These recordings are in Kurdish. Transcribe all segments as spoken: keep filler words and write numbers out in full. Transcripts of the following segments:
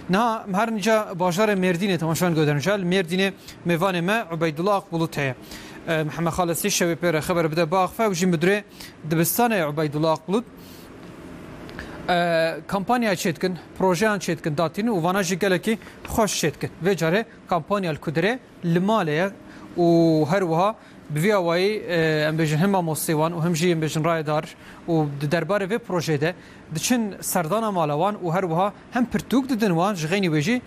Niha em herin ca bajarê Mêrdînê temaşevan guhdarên ca. Li Mêrdînê mêvanê me Ubeydullah Akbulut heye. E, Mihemed Xalid sê şevê pê re xeber bide biaxife, ew jî müdürê dibistanê Ubeydullah Akbulut. E, kampanya çêdikin, projeyan çêdikin datînin û vana jî gelekî xweş çêdikin. Vê carê kampanya li ku dirê li malê ye û her wiha bi vî awayî, e, em bêjin him mamostê wan û him jî em bêjin rayedar û di derbarê vê projeyê de diçin serdana mala wan û her wiha hem pirtûk didin wan, ji xeynî wê jî,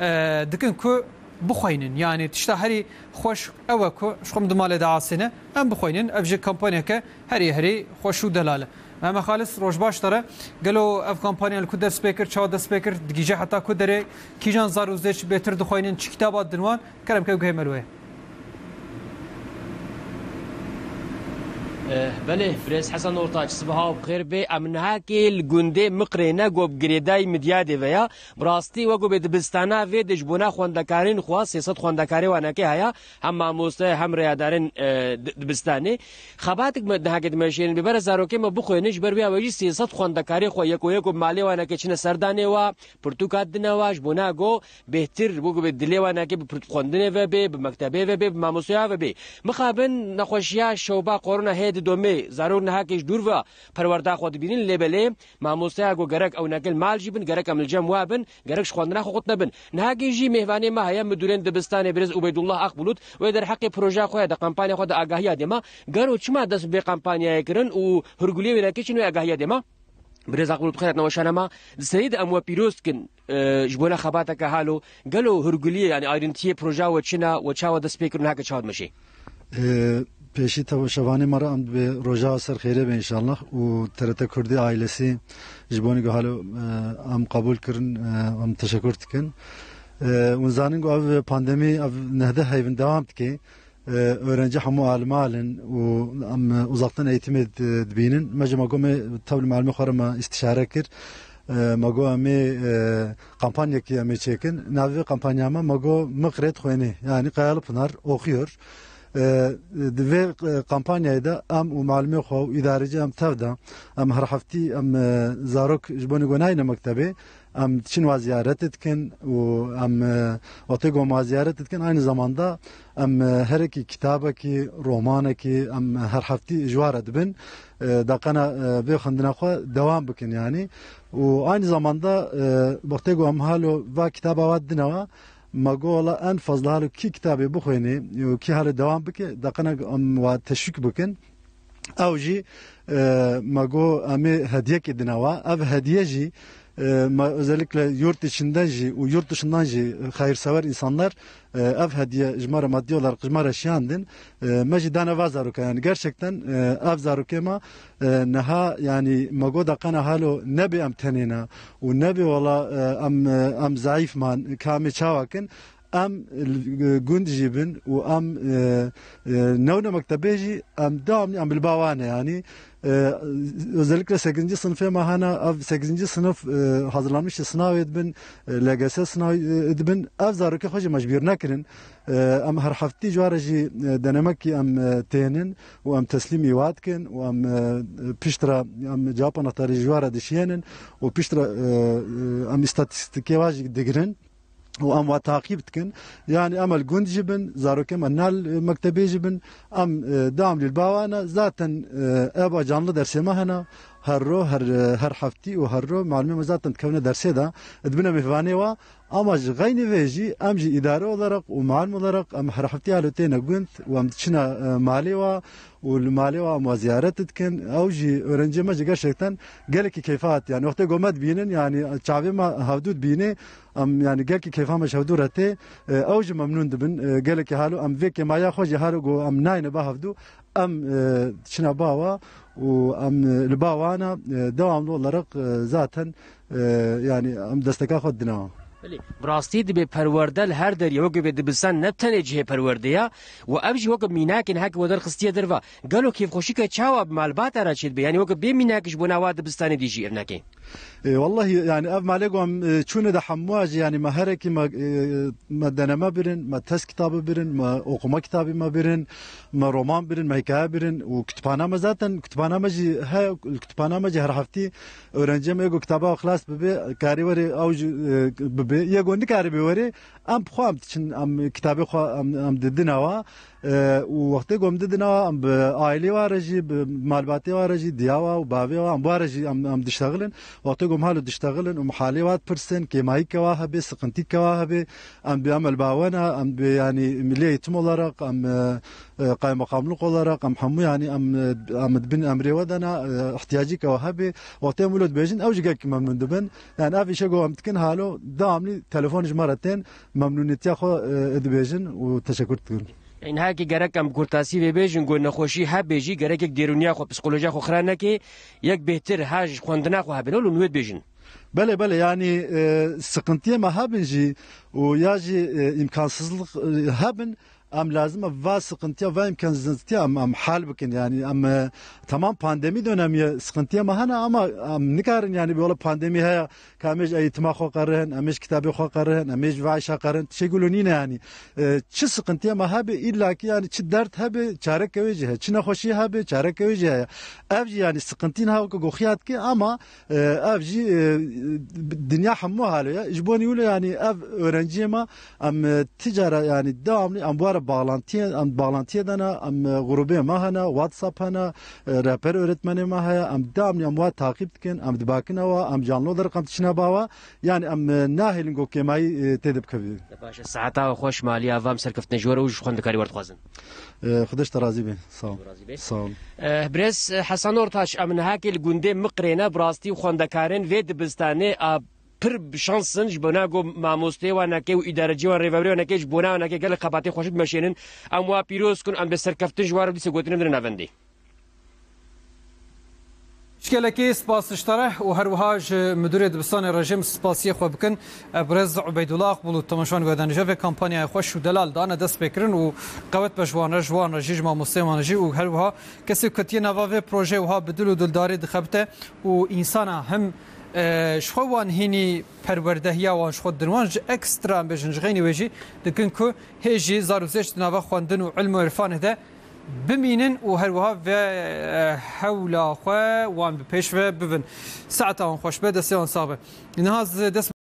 e, dikin ku bixweynin. Yanî tişta herî xweş ew e ku ji xwe min di malê de asê ne, em bixweynin. Ev jî kampanyeke herî herî xweş û delal e. Mehmet Xalis, roj baş te re. Gelo ev kampanya li ku dest pê kir, çawa dest pê kir, digihîje heta ku derê, kîjan zar û zêç bêtir dixweynin, çi kitaba didin wan? Kerem ke guhê me li wê. Eh, belê, birêz Hesen Ortaç, sibeha bi xêr bê. Em nihakê li gundê Miqrê ne, go bi girêdayî Midyadê ve ya. Bi rastî wek go bê dibistana vê de ji bona xwendekarên xwe, sê sed xwendekarê wanekê heye, hem mamoste, hem rêyadarên, eh, di-, dibistanê. Xebatik me nihakê dimeşênin, bê bere zarokê me bixwênin, ji ber wê awê jî sê sed xwendekarê xwe yeko yeko bi malê wanekê çine serdanê wa, pirtûka dine wa, ji bona go bêhtir, wek go bê dilê wanekê bi pirtûk xwendinê ve bê, bi mektebê ve bê, bi mamosteya ve bê. Mixabin nexweşiya şewba korona heye didomê, zarok nihakê ji dûr ve perwerda xwe dibînin, lê belê mamosteya go gerek ew neke li mal jî bin, gerek em li cem wa bin, gerek ji xwendina xwe qut nebin. Nihakê jî mêvanê me heye, midûrên dibistanê birêz Ubeydullah Akbulut, wê derheqê projeya xwe ya de, kampanya xwe de agahiya dê me. Gelo çima dest bi vê kampanyayê kirin û hurguliyê wê neke çin wê agahiya dê me? Birêz Akbulut, bi xêr hatina weşana me. Di serî de em we pîroz dikin, e, ji bona xebateke halo. Gelo hurguliyê, yanî ayrintiyê projeya we çi ne, we çawa dest pê kir û nihake çawa dimeşê? E, pêşî temaşevanê me re em dibê roja ser xêrê be înşallah û T R T Kurdî ailesî ji bo nî ku halo, e, em qebûl kirin, e, em teşekur dikin. E, hûn zanin ku ev pandemî, ev nehdeh heyvin dewam dike. E, öğrenci hemû almal in û em uzaktan eğitimê di-, dibînin. Me jî me got me tev li malimê xwe re me îstişare kir. E, me got em ê, e, kampanyekî em ê çêkin. Navê vê kampanya me, me got Miqrê dixwêne. Yani Kayalı Pınar okuyor. E, di vê, e, kampanyayê de em û malimê xwe û îdarecî em tev de, em her heftî em, e, zarok ji bo nî ku nayêne mektebê, em diçin wa ziyaret dikin û em, e, wextê ku em wa ziyaret dikin, aynı zamanda em, e, herekî kitabekî, romanekî, em her heftî ji wa re dibin. E, daqena, e, vê xwendina xwe dewam bikin yani. Û aynı zamanda, e, wextê ku em halo va kitaba wa didine wa, me got wela en fazla halo kî kitabê bixwêne û kî halo dewam bike, daqena em wa teşwîk bikin. Ew jî, e, me got em ê hediyekê dine wa. Ev hediye jî, e, me özellikle yurt içinden jî û yurt dışından jî hayırsever insanlar, e, ev hediye ji me re maddi olarak ji me re şiyandin. E, me jî dane va zaroka. Yani gerçekten, e, ev zarokê me, e, niha yani me got daqena halo nebê em tenê ne û nebê wela, e, em, e, em zayıf man, ka em ê çawa kin. Em, e, gund jî bin û em, e, e, newne mektebê jî em devamlı em li ba wan e yani. E, özellikle sekizinci sınıfê me hene, ev sekizinci sınıf, e, hazırlanmış sınavê dibin, e, L G S sınavê, e, dibin. Ev zarokê xwe jî me ji bîr nekirin. E, em her heftî ji wa re jî, e, denemekî em, e, tênin û em teslîmî wa dikin û em, e, piştre em cevap anahtarî ji wa re dişiyênin û piştre, e, e, em îstatîstîkê wa jî digirin. û em wa taqîb dikin. Yani em li gund jî bin, zarokê me ne li mektebê jî bin, em, e, devamlî li ba wan e. Zaten, e, eba canlı dersê me hene, her ro, her, e, her heftî û her ro malimê me zaten dikevine dersê de, dibine mêvanê wa. Ama ji xeynî vê jî em jî îdare olarak û malim olarak em her heftî halo têne gund û em diçine, e, malê wa û li malê wa em wa ziyaret dikin. Ew jî öğrenciyê me jî gerçekten gelekî keyfa hat. Yani wextê ku me dibînin, yani çavê me hevdû dibîne, em, yani, gelkî keyfa me ji hevdû re tê, e, ew jî memnûn dibin. E, gelekî halo em vê kêmaya xwe jî halo ku em nayne ba hevdû, em, e, çine ba wa û em, e, li ba wan e, e, devamlı olarak, e, zaten, e, yani, em desteka xwe didine wan. Belê, bi rastî dibê perwerde li her derê, wekî bê dibistan ne bi tenê cihê perwerdê ya, û ev jî wekî mînakê niha ku we derxistiye derva. Gelo kêfxweşîke çawa bi malbata re çêdibe? Yani wekî bê mînak ji bona wa dibistanê dî jî ev neke? E, wallahî, yani, ev malê ku em, e, çûne de hemûa jî, yani, me herekî me, e, me deneme birin, me test kitabı birin, me okuma kitabı me birin, me roman birin, me hikaye birin û kütüphane me zaten, kütüphane me jî he, kütüphane me jî her heftî öğrenciye me ego kitaba xlas bibe, karî were ew jî, e, bi Yê ku nikaribe were, em bi xwe em diçin, em kitabê xwe em, em didine wa. E, û wextê ku em didine wa, em bi ailê wa re jî, bi malbatê wa re jî, diya wa û bavê wa, em wa re jî em, em diştexilin. Wextê ku em halo diştexilin, em halê wa dipirsin, kêmayî ke wa hebe, siqintî ke wa hebe, em bi em elbawe ne, em bi, yanî, milli eğitim olarak, em, e, e, kaymakamlık olarak, em hemû, yanî, em, e, em di bin emrê we de ne, e, ihtiyacî ke we hebe, wextê em wilo dibêjin, ew jî gelkî memnûn dibin. Yani ev îşe ku em dikin halo, devamlı telefon ji me re tên, memnûniyetiya xwe, e, dibêjin û teşekkür dikin. Ên hekî gerek em kurtasî vê bêjin ku nexweşî hebe jî gerek yek dêrûniya xwe, psîkolojiya xwe xira neke, yek bêhtir ha ji xwendina xwe hebin, ol û wê dibêjin. Belê, belê, yani, e, sıkıntıya me hebin jî û ya jî, e, imkansızlık, e, hebin, em lazim e va sıkıntıya, va imkansızlığa em, em hal bikin. Yani em, e, tamam pandemi dönemi ye, sıkıntıya me hene ama em nikarin yani böyle pandemi heye ka em ê ji eğitima xwe qerihin, em ê ji kitabê xwe qerihin, em ê ji va işa qerihin. Tişê gulo nîne yani. E, çi sıkıntıya me hebe, illa ki yani çi dert hebe, çareke wê jî heye. Çi nexweşî hebe, çareke wê jî heye. Ev jî yani sıkıntı niha weke goxiya dike ama, e, ev jî, e, dinya hemû halo ye. Ji bo nî wilo yani ev öğrenciyê me, em, e, ti cara yani devamlı em were bağlantıya, em bağlantıya de ne, em, e, grubê me hene, WhatsApp hene, e, rehber öğretmenê me heye, em devamlı em wa takip dikin, em dibakine wa, em canlı olarak em diçine bawa. Yani em, e, nahêlin ku kêmayî, e, tê de bikevî. Baş e, saeta we xweş, maliya vam serkeftin ji we re û ji xwendekarî we dixwazin. E, Xwedê ji te razî be. Sağ ol. Razî be. Sağ ol. E, birêz, e, Hesan Ortaç, em niha kê li gundê Miqrê ne, bi rastî xwendekarên vê dibistanê a pir bi şans in, ji bona ku mamosteyê wan neke û îdareciyê wan, rêveberê wan neke, ji bona wan neke gelek xebatê xweş dimeşênin. Em wa pîroz kin, em bi serkeftin ji wan re dîse gotinê bidin navendê. Gelekî spas ji te re û her wiha ji Midûrê Dibistanê re jî em spasiyê xwe bikin. E, Birêz Ubeydullah Aqbul û temaşevan guhdarên ji vê kampanyaya xweş û delal dane dest pê kirin û qewet be ji wan re, ji wan re jî, ji mamosteyên wan re jî û her wiha kesê ku ketiye nava vê projeyê wiha bi dil û dildarî dixebite û însana him, e, ji xwe wan hînî perwerdehiya wan ji xwe didin, wan ji ekstra em bêjin ji xeynî wê jî dikin ku hê jî zar û zêç di nava xwendin û ilm û irfanê de bimînin û her wiha vê, e, hewla xwe wan bi pêş ve bibin. Saeta wan xweş be, destê wan sax be. Niha ez dest